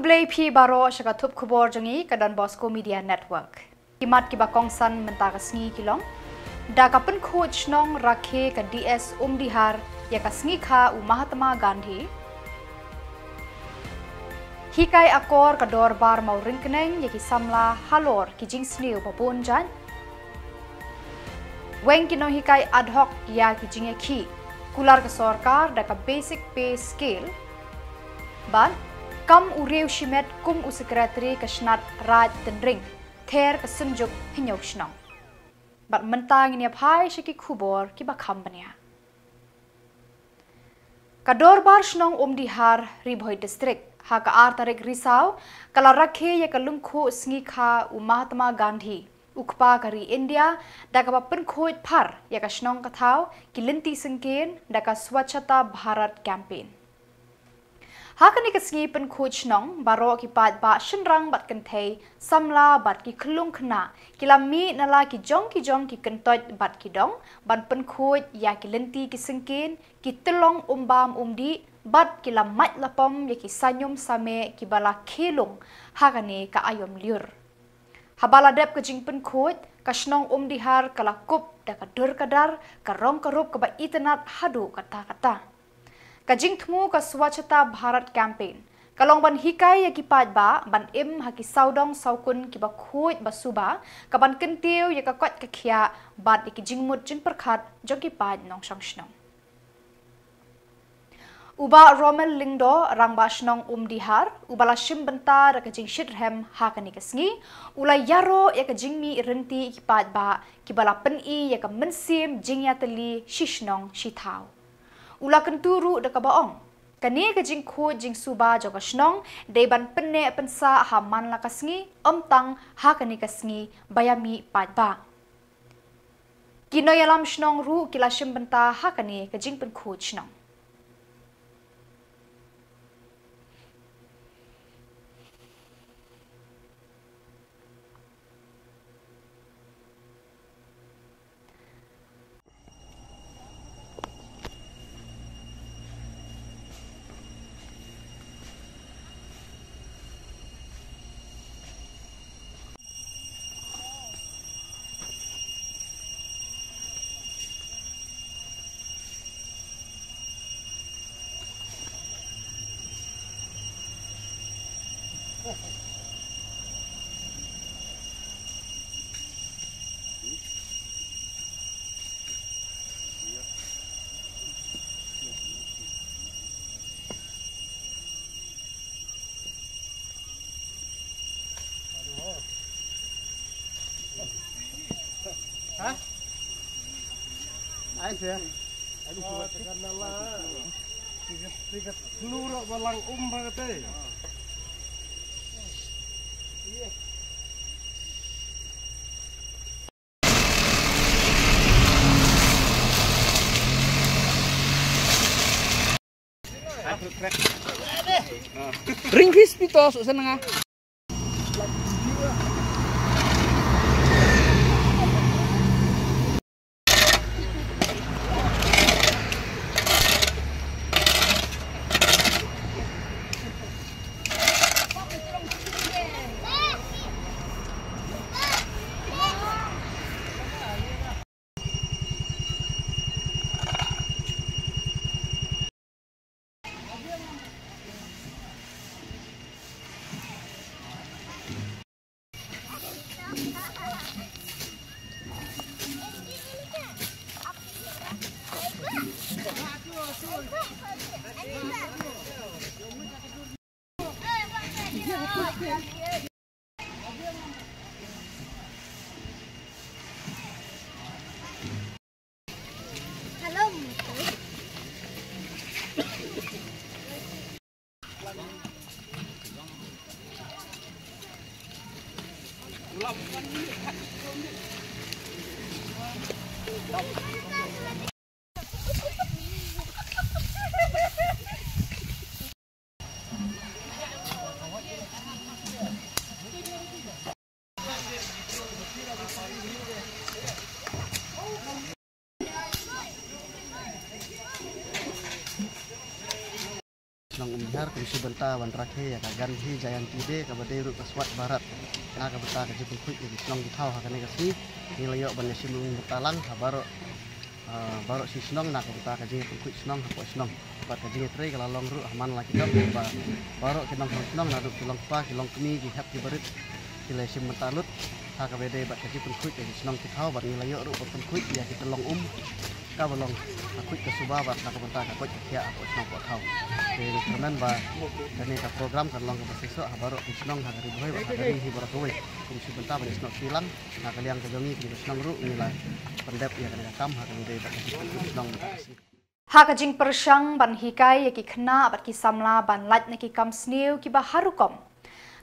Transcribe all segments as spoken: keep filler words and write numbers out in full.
Khublei phi baroh sha ka thup khubor jong ngi ka Don Bosco Media Network. Ki mat kiba kongsan mynta ka sngi ki long: da ka pynkhuid shnong rakhe ka D S Umdihar ïa ka sngi kha u Mahatma Gandhi. Hikai akor ka dorbar Mawryngkneng ïa ki samla halor ki jingsniew babun jait. Weng ki nonghikai ad hoc ïa ki jingïakhih. Kular ka sorkar da ka basic pay scale. Bad kam u riew shimet kum u secretary ka shnat Raid Tynring, ther ka Synjuk Hynñiew Shnong. Bad mynta ngin ïa phai sha ki khubor kiba kham bniah. Ka Dorbar Shnong Umdihar, Ri Bhoi District, ha ka ar tarik Risaw, ka la rakhe ïa ka lyngkhuh sngi kha u Mahatma Gandhi, u kpa ka ri India, da kaba pynkhuid phar ïa ka shnong ka thaw, ki lynti syngkien, da ka Swachhata Bharat Campaign. Ha kane ka sngi pynkhuid shnong, baroh ki paidbah shynrang bad kynthei, samla bad ki khyllung khynnah, ki la mih na la ki jong ki jong ki kyntoit bad ki dong, ban pynkhuid ïa ki lynti ki syngkien, ki tyllong umbam umdih, bad ki la mait la pom ïa ki saiñum sameh kiba la khie lung ha kane ka aïom lyiur. Haba la dep ka jingpynkhuid, ka shnong Umdihar ka la kup da ka dur ka dar, ka rong ka rup kaba itynnad haduh katta katta. Ka jingthmu ka Swachhata Bharat Campaign ka long ban hikai ïa ki paidbah ban im ha ki sawdong sawkun kiba khuid ba suba, ka ban kyntiew ïa ka koit ka khiah bad ïa ki jingmut jingpyrkhat jong ki paid nongshong shnong. U Bah Romel Lyngdoh, Rangbah Shnong Umdihar, uba la shim bynta da ka jingshitrhem ha kane ka sngi, u la ïaroh ïa ka jingmih rynti ki paidbah kiba la pyni ïa ka mynsiem jingïatylli shi shnong shi thaw. U la kyntu ruh da kaba ong, kane ka jingkhuid jingsuba jong ka shnong dei ban pynneh pynsah ha man la ka sngi, ym tang ha kane ka sngi ba ïa mih paidbah. Ki nongïalam shnong ruh ki la shim bynta ha kane ka jingpynkhuid shnong. Ha? Ai, sir. Tiga, tiga, peluru balang umba kata. Ring fis pito su senenga. Shnong Umhar, kum shi bynta ban rakhe ïa ka Gandhi Jayanti Day, kaba dei ruh ka Swachh Bharat. Na ka bynta ka jingpynkhuid ïa ki shnong ki thaw ha kane ka sngi, ngi la ïoh ban ïashim bynta lang ha baroh, ah, baroh shi shnong na ka bynta ka jingpynkhuid shnong hapoh shnong. Bad ka jingïatrei ka la long ruh ha man la ki dong, ba baroh ki nongshong shnong, naduh ki long kpa, ki long kmie, ki hep ki barit, ki la ïashim bynta lut ha kaba dei bad ka jingpynkhuid ïa ki shnong ki thaw, bad ngi la ïoh ruh ban pynkhuid ïa ki tyllong um, kaba long ka khuid ka suba bad na ka bynta ka koit ka khiah hapoh shnong hapoh thaw. Te ngi kyrmen ba kane ka program kan long kaba shisha ha baroh ki shnong ha ka Ri Bhoi bad ha ka ri hi baroh kawei. Kum shi bynta ban ïasnoh kti lang na ka liang ka jong ngi kum ka shnong ruh, ngi la pyndep ïa kane ka kam ha kaba dei bad ka jingpynkhuid shnong. Ha ka jingpyrshang ban hikai ïa ki khynnah bad ki samla ban lait na ki kam sniew kiba har rukom,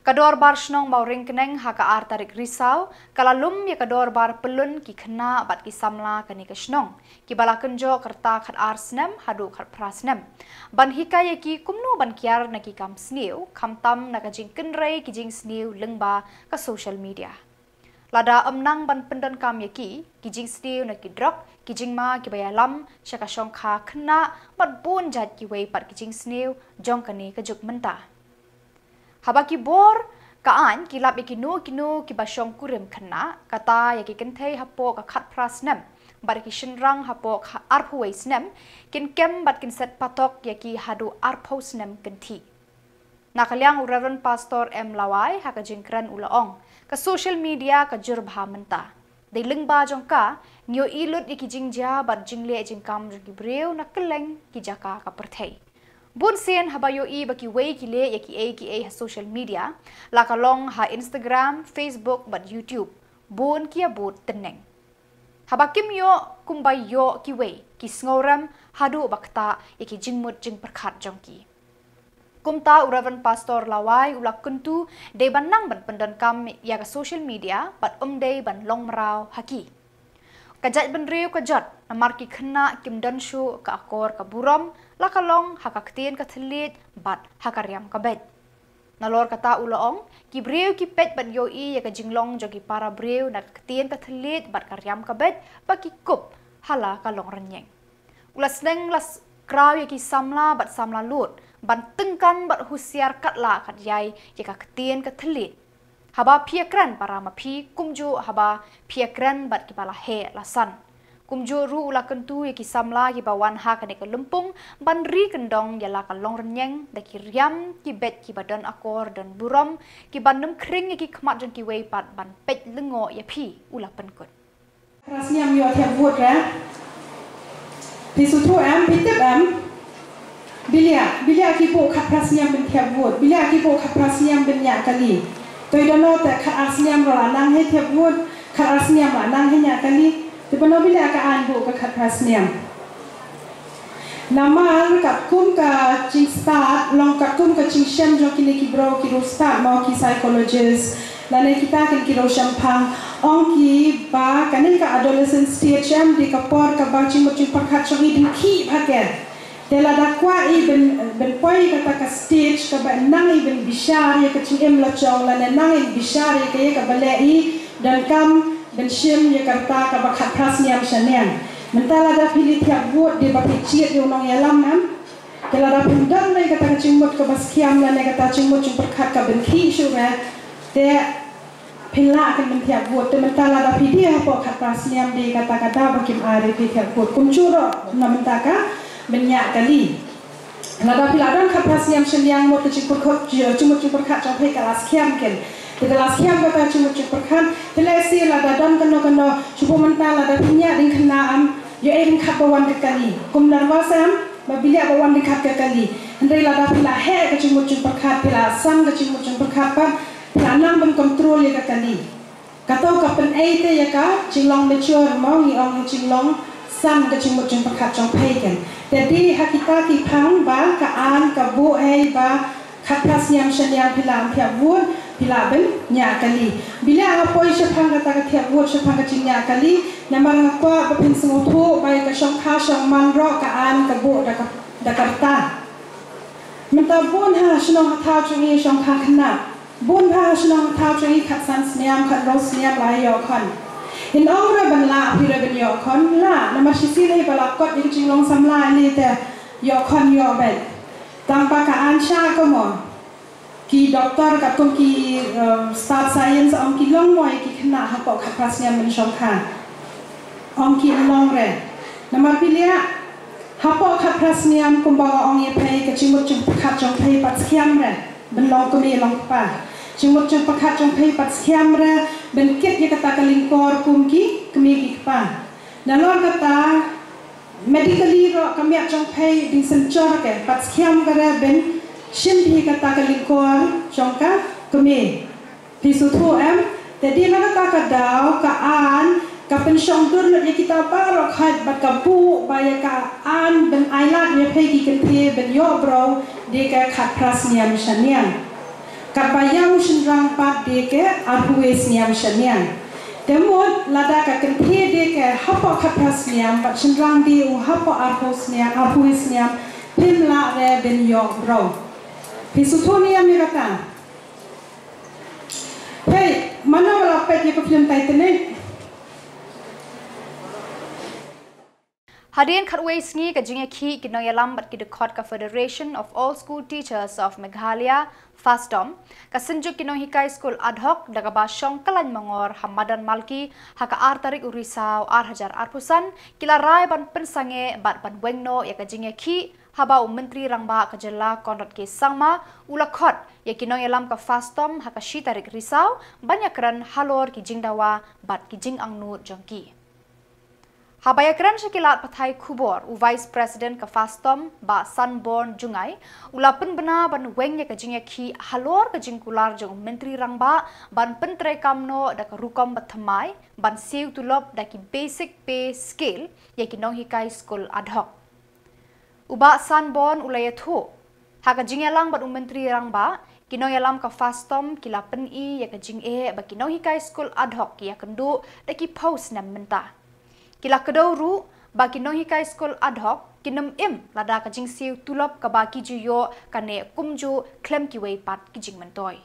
ka Dorbar Shnong Mawryngkneng ha ka ar tarik Risaw ka la lum ïa ka dorbar pyllun ki khynnah bad ki samla kane ka shnong, kiba la kynjoh ka rta khatar snem haduh khatphra snem, ban hikai ïa ki kumno ban kiar na ki kam sniew, khamtam na ka jingkynrei ki jingsniew lyngba ka social media. Lada ym nang ban pyndonkam ïa ki, ki jingsniew na ki drok, ki jingma kiba ïalam sha ka shongkha khynnah bad bun jait kiwei pat ki jingsniew jong kane ka juk mynta. Haba ki bor ka aiñ ki lap ïa kino kino kiba shong kurim khynnah, kata ïa ki kynthei hapoh ka khatphra snem bad ïa ki shynrang hapoh ka arphew wei snem, kin kem bad kin set patok ïa ki haduh arphew snem kynthih. Na ka liang u Reverend Pastor M Lawai ha ka jingkren u la ong, ka social media ka jur bha mynta. Dei lyngba jong ka, ngi ïohi lut ïa ki jingjia bad jingleh jingkam jong ki briew na kylleng ki jaka ka pyrthei. Bun sien haba ïohi ba kiwei ki leh ïa kiei kiei ha social media, la ka long ha Instagram, Facebook bad YouTube, bun ki ïa bud tyneng. Haba kim ïoh kumba ïoh kiwei, ki sngewrem haduh ba ktah ïa ki jingmut jingpyrkhat jong ki. Kumta u Reverend Pastor Lawai u la kyntu, dei ban nang ban pyndonkam ïa ka social media bad ym dei ban long mraw ha ki. Ka jaitbynriew ka jot namar ki khynnah kim don shuh ka akor ka burom, la ka long ha ka ktien ka thylliej bad ha ka riam ka beit. Nalor kata u la ong, ki briew ki peit ban ïohi ïa ka jinglong jong ki para briew na ka ktien ka thylliej bad ka riam ka beit ba ki kup ha la ka longrynïeng. U la sneng la s-, kraw ïa ki samla bad samla lud ban tyngkan bad husiar katba lah katba ïai ïa ka ktien ka thylliej. Haba phi ïakren para ma phi, kumjuh haba phi ïakren bad kiba la heh la san. Kumjuh ruh u la kyntu ïa ki samla kiba wan ha kane ka lympung ban ri kyndong ïa la ka longrynïeng da ki riam ki beit kiba don akor don burom, kiban ym khring ïa ki khmat jong kiwei pat ban peit lyngngoh ïa phi, u la pynkut. Khatphra snem ïoh thiah vote re. Phi sngewthuh em, phi tip em? Bilia, bilia ki buh khatphra snem ban thiah vote, bilia ki buh khatphra snem ban ñiah kali. Toi da no te khatar snem ruh la nang hei thiah vote, khatar snem la nang hei ñiah kali. Te ba no bilia ka aiñ buh ka khatphra snem. Namar katkum ka jingstad, long katkum ka jingshem jong kine ki bro ki riewstad mo ki psychologist, lane kita kin ki riewshemphang, ong ki ba kane ka adolescent stage em dei ka por kaba jingmut jingpyrkhat jong i dang khih bha ket. Te lada kwah i ban, ban poi kata ka stage kaba nang i ban bishar ïa ka jingim la jong lane nang i bishar ïa ka ïa kaba leh i, donkam ban shim ïa ka rta kaba khatphra snem shaneng. Mynta lada phi leit thiah vote dei ba phi jied ïa u nongïalam em. Te lada phim don ne kata ka jingmut kaba skhem lane kata jingmut jingpyrkhat kaban khih shuh re. Te phi lah kin ban thiah vote. Te mynta lada phi dei hapoh khatphra snem dei kata kata ba kim ai re phi thiah vote. Kumjuh ruh na mynta ka ban ñiah kali. Lada phi la don khatphra snem shynliang mut ka jingpyrkhat, jingmut jingpyrkhat jong phi ka la skhem ken. Te ka la skhem kata jingmut jingpyrkhat. Te lehse lada don kano kano, shu pynmynta lada phi ñiah dieng khynnah em, ïoh ei dieng khat ba wan ka kali. Kum nervous em, ba bilia ba wan dieng khat ka kali. Hynrei lada phi la heh ka jingmut jingpyrkhat, phi la san ka jingmut jingpyrkhat pat, phi la nang ban control ïa ka kali. Kato ka pynei te ïa ka jinglong mature mo ngi ong ka jinglong san ka jingmut jingpyrkhat jong phi ken. Te dei ha kita ki phang ba ka aiñ ka buh ei ba khatphra snem shynliang phi lah ban thiah vote, phi lah ban ñiah kali. Bilia nga poi shaphang kata ka thiah vote, shaphang ka jingñiah kali, namar nga kwah ba phin sngewthuh ba ïa ka shongkha shongman ruh ka aiñ ka buh da ka, da ka rta. Mynta bun ha shnong ha thaw jong ngi shongkha khynnah. Bun bha ha shnong ha thaw jong ngi khatsan snem, khathynriew snem la ïoh khon. Kin ong re ban lah phi re ban ïoh khon, lah, namar shisien hi ba la kot ïa ka jinglong samla ïa lade te ïoh khon ïoh beit. Tang ba ka Sha ka mo, ki doktor katkum ki, eh, staff science ong ki long mo ïa ki khynnah hapoh khatphra snem ban shong kha. Ong ki long re. Namar phi liah, hapoh khatphra snem kumba nga ong ïa phi, ka jingmut jingpyrkhat jong phi pat skhem re ban long kmie long kpa. Jingmut jingpyrkhat jong phi pat skhem re ban kit ïa kata ka lyngkor kum ki kmie ki kpa. Nalor kata, medically ruh ka miat jong phi dang synshar, ka pat skhem ka re ban shim hi kata ka lyngkor jong ka kmie. Phi sngewthuh em? Te dei na kata ka daw ka aiñ ka pynshong dur lut ïa kita baroh khoit bad ka buh ba ïa ka aiñ ban ailad ïa phi ki kynthei ban ïoh bro dei ka khatphra snem shaniang. Katba ïa u shynrang pat dei ka arphew snem shaniang. Te mut lada ka kynthei dei ka hapoh khatphra snem bad shynrang dei u hapoh arphew snem, arphew snem, phim lah re ban ïoh bro. Phi sngewthuh ne em ïa kata? Hei, mano ba la peit ïa ka film Titanic? Hadien khatwei sngi ka jingïakhih ki nongïalam bad ki dkhot ka Federation of All School Teachers of Meghalaya, FASTOM, ka Synjuk ki Nonghikai Skul Ad Hoc da kaba shong kyllaiñ mangor ha Madan Malki ha ka ar tarik u Risaw ar hajar arphew san, ki la rai ban pynsangeh bad ban weng noh ïa ka jingïakhih haba u Myntri Rangbah ka jylla Conrad K Sangma u la khot ïa ki nongïalam ka FASTOM ha ka shi tarik Risaw ban ïakren halor ki jingdawa bad ki jingangnud jong ki. Haba ïakren sha ki lad pathai khubor, u Vice President ka FASTOM, Bah Sanborn Jngai, u la pynbna ban weng ïa ka jingïakhih halor ka jingkular jong u Myntri Rangbah ban pyntreikam noh da ka rukom bathymmai ban siew tulop da ki basic pay scale ïa ki nonghikai skul ad hoc. U Bah Sanborn u la ïathuh, ha ka jingïalang bad u Myntri Rangbah, ki nongïalam ka FASTOM ki la pyni ïa ka jingeh ba ki nonghikai skul ad hoc ki ïakynduh da ki phew snem mynta. Ki la kdew ruh ba ki nonghikai skul ad hoc kin ym im lada ka jingsiew tulop kaba ki ju ïoh ka neh kumjuh khlem kiwei pat ki jingmyntoi.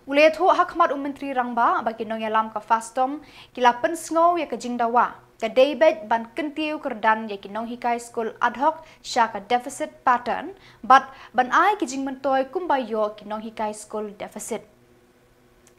U la ïathuh ha khmat u Myntri Rangbah ba ki nongïalam ka FASTOM ki la pynsngew ïa ka jingdawa ka dei beit ban kyntiew kyrdan ïa ki nonghikai skul ad hoc sha ka deficit pattern bad ban ai ki jingmyntoi kumba ïoh ki nonghikai skul deficit.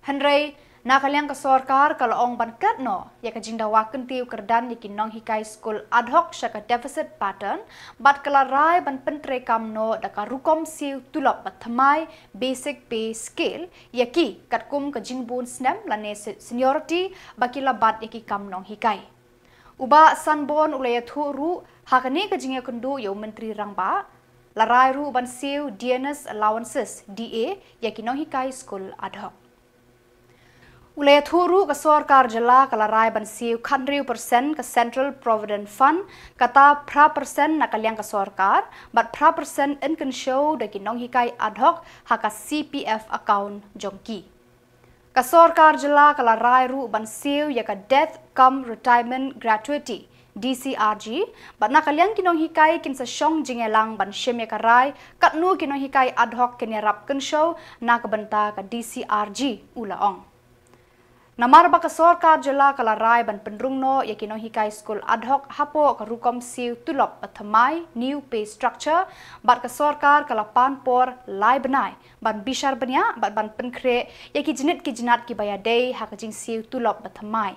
Hynrei na ka liang ka sorkar ka la ong ban klet noh ïa ka jingdawa kyntiew kyrdan ïa ki nonghikai skul ad hoc sha ka deficit pattern bad ka la rai ban pyntreikam noh da ka rukom siew tulop bathymmai basic pay scale ïa ki katkum ka jingbun snem lane se-, seniority ba ki la bat ïa ki kam nonghikai. U Bah Sanborn u la ïathuh ruh ha kane ka jingïakynduh ïa u Myntri Rangbah, la rai ruh ban siew dearness allowances, D A, ïa ki nonghikai skul ad hoc. U la ïathuh ruh ka sorkar jylla ka la rai ban siew khathynriew percent ka Central Provident Fund, kata phra percent na ka liang ka sorkar bad phra percent yn kynshew da ki nonghikai ad hoc ha ka C P F account jong ki. Ka sorkar jylla ka la rai ruh ban siew ïa ka Death cum Retirement Gratuity, D C R G, bad na ka liang ki nonghikai kin sa shong jingïalang ban shim ïa ka rai katno ki nonghikai ad hoc kin ïarap kynshew na ka bynta ka D C R G, u la ong. Namar ba ka sorkar jylla ka la rai ban pynrung noh ïa ki nonghikai skul ad hoc hapoh ka rukom siew tulop bathymmai, new pay structure, bad ka sorkar ka la pan por lai bnai ban bishar bniah bad ban pynkhreh ïa ki jnit ki jnat kiba ïadei ha ka jingsiew tulop bathymmai.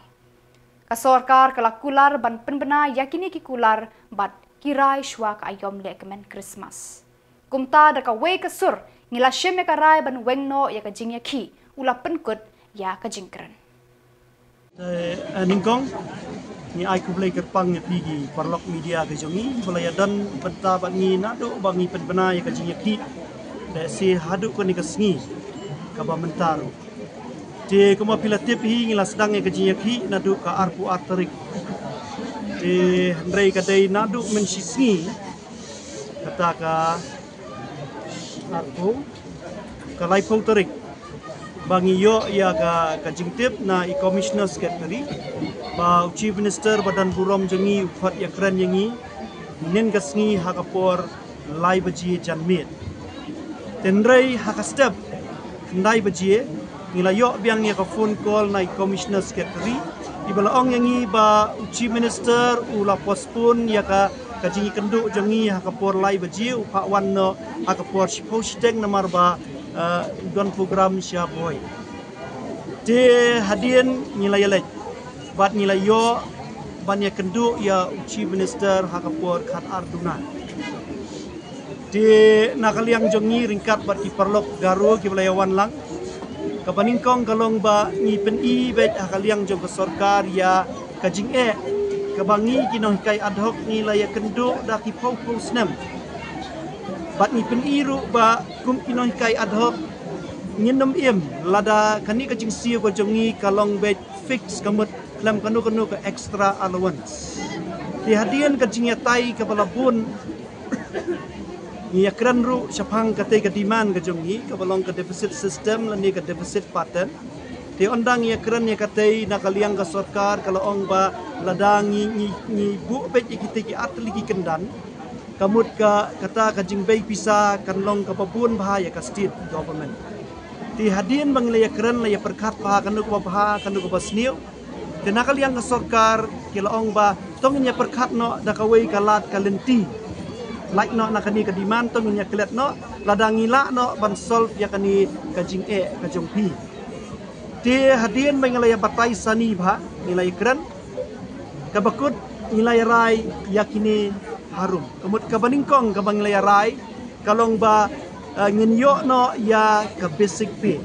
Ka sorkar ka la kular ban pynbna ïa kine ki kular bad ki rai shuwa ka aïom lehkmen Christmas. Kumta da kawei ka sur ngi la shim ïa ka rai ban weng noh ïa ka jingïakhih, u la pynkut ïa ka jingkren. Eh, eh, nyngkong, ngi ai khublei kyrpang ïa phi ki paralok media ka jong ngi ba la ïadon bynta bad ngi naduh ba ngi pynbna ïa ka jingïakhih, lehse haduh kane ka sngi kaba mynta ruh. Te kumba phi la tip hi, ngi la sdang ïa ka jingïakhih naduh ka arphew ar tarik. Te hynrei ka dei naduh mynshisngi, kata ka arphew, ka laiphew tarik, ba ngi ïoh ïa ka, ka jingtip na i Commissioner Secretary ba u Chief Minister ba don burom jong ngi u khot ïakren ïa ngi hynnin ka sngi ha ka por lai baje janmiet. Te hynrei ha ka step khyndai baje ngi la ïoh biang ïa ka phone call na i Commissioner Secretary, iba la ong ïa ngi ba u Chief Minister u la postpone ïa ka Ka jingïakynduh jong ngi ha ka por lai baje u phah wan noh ha ka por shiphew shiteng namar ba, eh, don program sha Bhoi. Te hadien ngi la ïaleit bad ngi la ïoh ban ïakynduh ïa u Chief Minister ha ka por khatar duna. Te na ka liang jong ngi ryngkat bad ki paralok Garo kiba la ïawan lang, kaba nyngkong ka long ba ngi pyni beit ha ka liang jong ka sorkar ïa ka jingeh kaba ngi ki nonghikai ad hoc ngi la ïakynduh da ki phew phew snem. Bad ngi pyni ruh ba kum ki nonghikai ad hoc ngin nym im lada kane ka jingsiew ka jong ngi ka long beit fix, ka mut khlem kano kano ka extra allowance. Te hadien ka jingïatai kaba la bun, ngi ïakren ruh shaphang katei ka demand ka jong ngi kaba long ka deficit system lane ka deficit pattern. Te ynda ngi ïakren ïa katei, na ka liang ka sorkar ka la ong ba lada ngi, ngi, ngi buh beit ïa kitei ki artylli ki kyndan, ka mut ka, kata ka jingbei pisa kan long kaba bun bha ïa ka state government. Te hadien ba ngi la ïakren, la ïapyrkhat bha kano kaba bha, kano kaba sniew. Te na ka liang ka sorkar ki la ong ba to ngin ïapyrkhat noh da kawei ka lad ka lynti. Lait noh na kane ka demand, to ngin ïaklet noh lada ngi lah noh ban solve ïa kane ka jingeh ka jong phi. Te hadien ba ngi la ïabatai sani bha, ngi la ïakren, kaba kut ngi la ïarai ïa kine harum. Ka mut kaba nyngkong kaba ngi la ïarai ka long ba, eh, ngin ïoh noh ïa ka basic pay.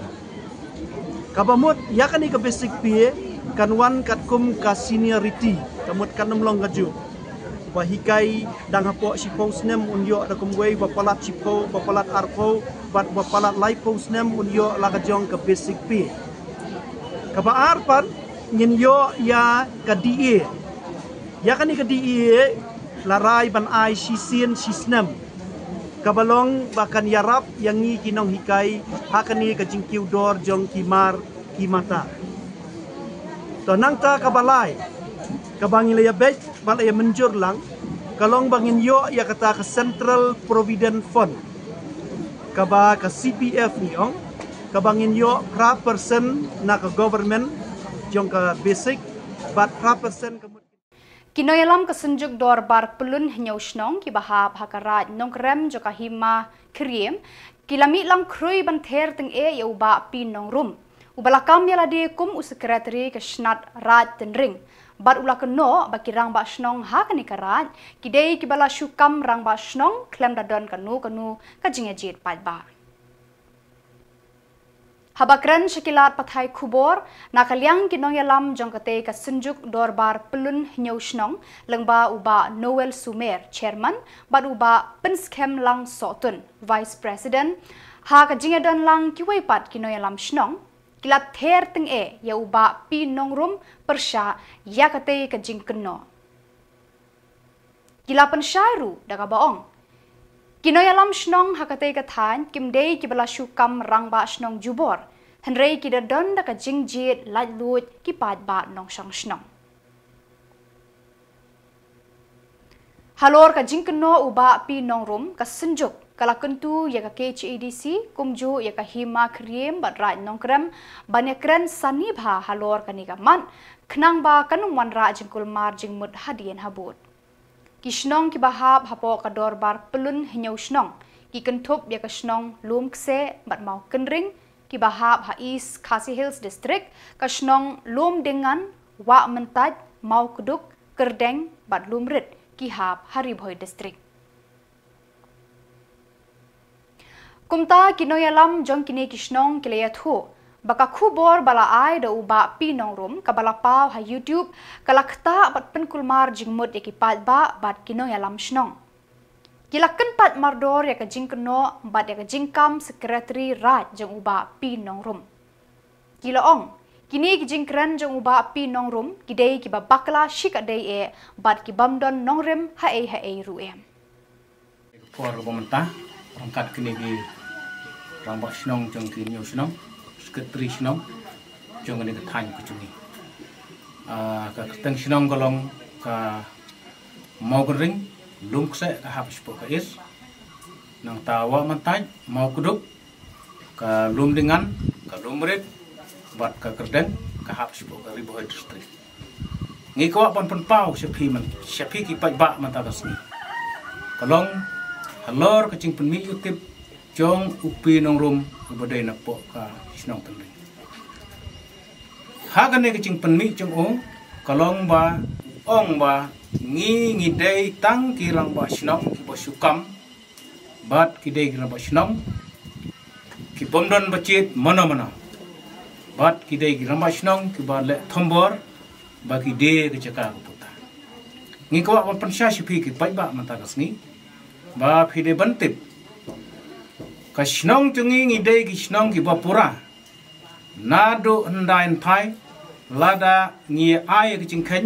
Kaba mut ïa kane ka basic pay kan wan katkum ka seniority, ka mut kan ym long kajuh. Uba hikai dang hapoh shiphew snem un ïoh da kumwei, uba palat shiphew, uba palat arphew, bad uba palat laiphew snem un ïoh la ka jong ka basic pay. Kaba ar pat ngin ïoh ïa ka D A. Ïa kane ka D A la rai ban ai shisien shisnem. Kaba long ba kan ïarap ïa ngi ki nonghikai ha kane ka jingkiew dor jong ki mar ki mata. To nangta kaba lai, kaba ngi la ïabeit bad la ïamynjur lang, ka long ba ngin ïoh ïa kata ka Central Provident Fund, kaba ka C P F ngi ong, kaba ngin ïoh phra percent na ka government jong ka basic, bad phra percent ka mut. Ki nongïalam ka Synjuk Dorbar Pyllun Hynñiew Shnong kiba hap ha ka Raid Nongkrem jong ka Hima Khyriem ki la mih lang khrui ban ther tyngeh ïa u Bah P Nongrum, uba la kam ïa lade kum u Secretary ka Shnat Raid Tynring, bad u la kynnoh ba ki Rangbah Shnong ha kane ka Raid ki dei kiba la shu kam Rangbah Shnong khlem da don kano kano ka jingïajied paidbah. Haba kren sha ki lad pathai khubor, na ka liang ki nongïalam jong katei ka Synjuk Dorbar Pyllun Hynñiew Shnong, lyngba u Bah Noel Sumer, Chairman, bad u Bah Pynskhem Lang Sohtun, Vice President, ha ka jingïadon lang kiwei pat ki nongïalam shnong, ki la ther tyngeh ïa u Bah P Nongrum pyrshah ïa katei ka jingkynnoh. Ki la pynshai ruh da kaba ong, ki nongïalam shnong ha katei ka thaiñ kim dei kiba la shu kam Rangbah Shnong jubor, hynrei ki da don da ka jingjied laitluid ki paidbah nongshong shnong. Halor ka jingkynnoh u Bah P Nongrum, ka Synjuk ka la kyntu ïa ka K H A D C kumjuh ïa ka Hima Khyriem bad Raid Nongkrem ban ïakren sani bha halor kane ka mat, khnang ba kan ym wanrah jingkulmar jingmut hadien habud. Ki shnong kiba hap hapoh ka Dorbar Pyllun Hynñiew Shnong ki kynthup ïa ka shnong Lumkseh bad Mawkynreng kiba hap ha East Khasi Hills District, ka shnong Lumdingan, Wahmyntait, Mawkduk, Kyrdeng bad Lumrit ki hap ha Ri Bhoi District. Kumta ki nongïalam jong kine ki shnong ki la ïathuh ba ka khubor ba la ai da u Bah P Nongrum kaba la paw ha YouTube ka la ktah bad pynkulmar jingmut ïa ki paidbah bad ki nongïalam shnong. Ki la kyntait mardor ïa ka jingkynnoh bad ïa ka jingkam Secretary Raid jong u Bah P Nongrum. Ki la ong, kine ki jingkren jong u Bah P Nongrum ki dei kiba bakla shikatdei eh bad ki bym don nongrim haei haei ruh eh. Ka por kaba mynta, ryngkat kine ki rangbah shnong jong ki hynñiew shnong, secretary shnong jong kane ka thaiñ ka jong ngi. Ah, ka kyrteng shnong ka long ka Mawkynreng, Lumkseh ka hap shapoh ka East. Nangta Wahmyntait, Mawkduk, ka Lumdingan, ka Lumrit, bad ka Kyrdeng ka hap shapoh ka Ri Bhoi District. Ngi kwah ban pynpaw sha phi man, sha phi ki paidbah mynta ka sngi. Ka long halor ka jingpynmih ïa u tip jong u P Nongrum uba dei na poh ka shnong Tynring. Ha kane ka jingpynmih jong u, ka long ba u ong ba ngi ngi dei tang ki rangbah shnong kiba shu kam, bad ki dei ki rangbah shnong kibym don ba jied mano mano, bad ki dei ki rangbah shnong kiba leh thombor ba ki die ka jaka ka puta. Ngi kwah ban pynshai sha phi ki paidbah mynta ka sngi ba phi dei ban tip, ka shnong jong ngi ngi dei ki shnong kiba pura. Naduh hyndai hynthai lada ngi ai ka jingkheiñ,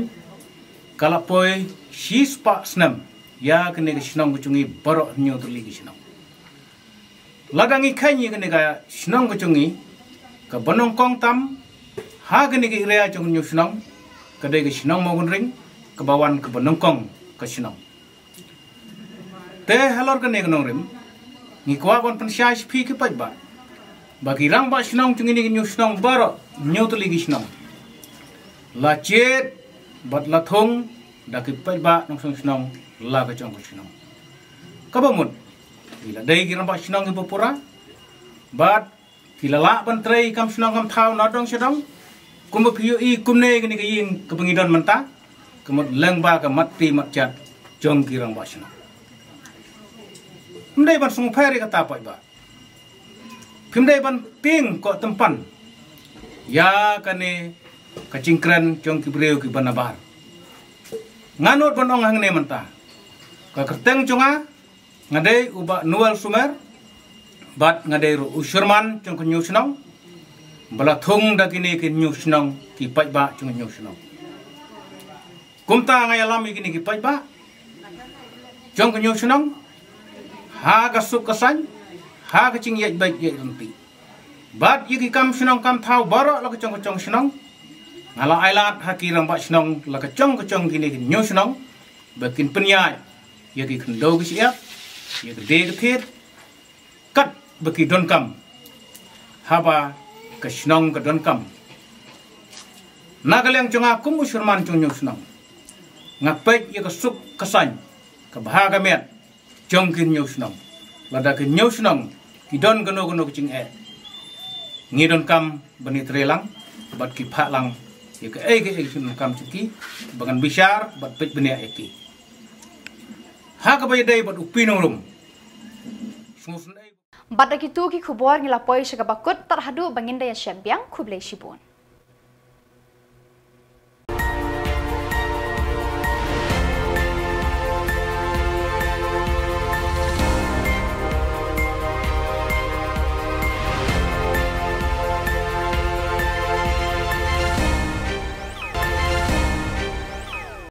ka la poi shispah snem ïa kane ka shnong ka jong ngi baroh hynñiew tylli ki shnong. Lada ngi kheiñ ïa kane ka shnong ka jong ngi, kaba nyngkong tam ha kane ka area jong ka Hynñiew Shnong ka dei ka shnong Mawkynring, kaba wan kaba nyngkong ka shnong. Te halor kane ka nongrim, ngi kwah ban pynshai sha phi ki paidbah ba ki rangbah shnong jong ngi kane ka Hynñiew Shnong baroh hynñiew tylli ki shnong la jied bad la thung da ki paidbah nongshong shnong la ka jong ka shnong. Kaba mut ki la dei ki rangbah shnong kiba pura, bad ki la lah ban trei kam shnong kam thaw na dong sha dong. Kumba phi ïohi kumne kane ka ïing kaba ngi don mynta, ka mut lyngba ka mat ti mat jat jong ki rangbah shnong. Ym dei ban sngewpher ïa kata paidbah. Phim dei ban tieng ko tympan ïa kane ka jingkren jong ki briew kiba nabar. Nga nud ban ong hangne mynta, ka kyrteng jong nga, nga dei u Bah Noel Sumer, bad nga dei ruh u sherman jong ka Hynñiew Shnong ba la thung da kine ki Hynñiew Shnong, ki paidbah jong ka Hynñiew Shnong. Kumta nga ïalam ïa kine ki paidbah jong ka Hynñiew Shnong ha ka suk ka saiñ, ha ka jingïaid beit ïaid ryntih, bad ïa ki kam shnong kam thaw baroh la ka jong ka jong shnong. Nga la ailad ha ki rangbah shnong la ka jong ka jong kine ki Hynñiew Shnong ba kin pynïaid ïa ki khyndew ki shyiap, ïa ka die ka thied, katba ki donkam, haba ka shnong ka donkam. Na ka liang jong nga kum u sherman jong ka Hynñiew Shnong, nga peit ïa ka suk ka saiñ, ka bha ka miat jong ki Hynñiew Shnong. Lada ki Hynñiew Shnong ki don kano kano ka jingeh, ngi donkam ban ïatreilang bad ki phah lang ïa kaei kaei ki donkam jong ki, ba ngan bishar bad peit bniah ïa ki. Ha kaba ïadei bad u P Nongrum, sngewsynei. Bad da kito ki khubor ngi la poi sha kaba kut, tad haduh ba ngin da ïashem biang, khublei shibun.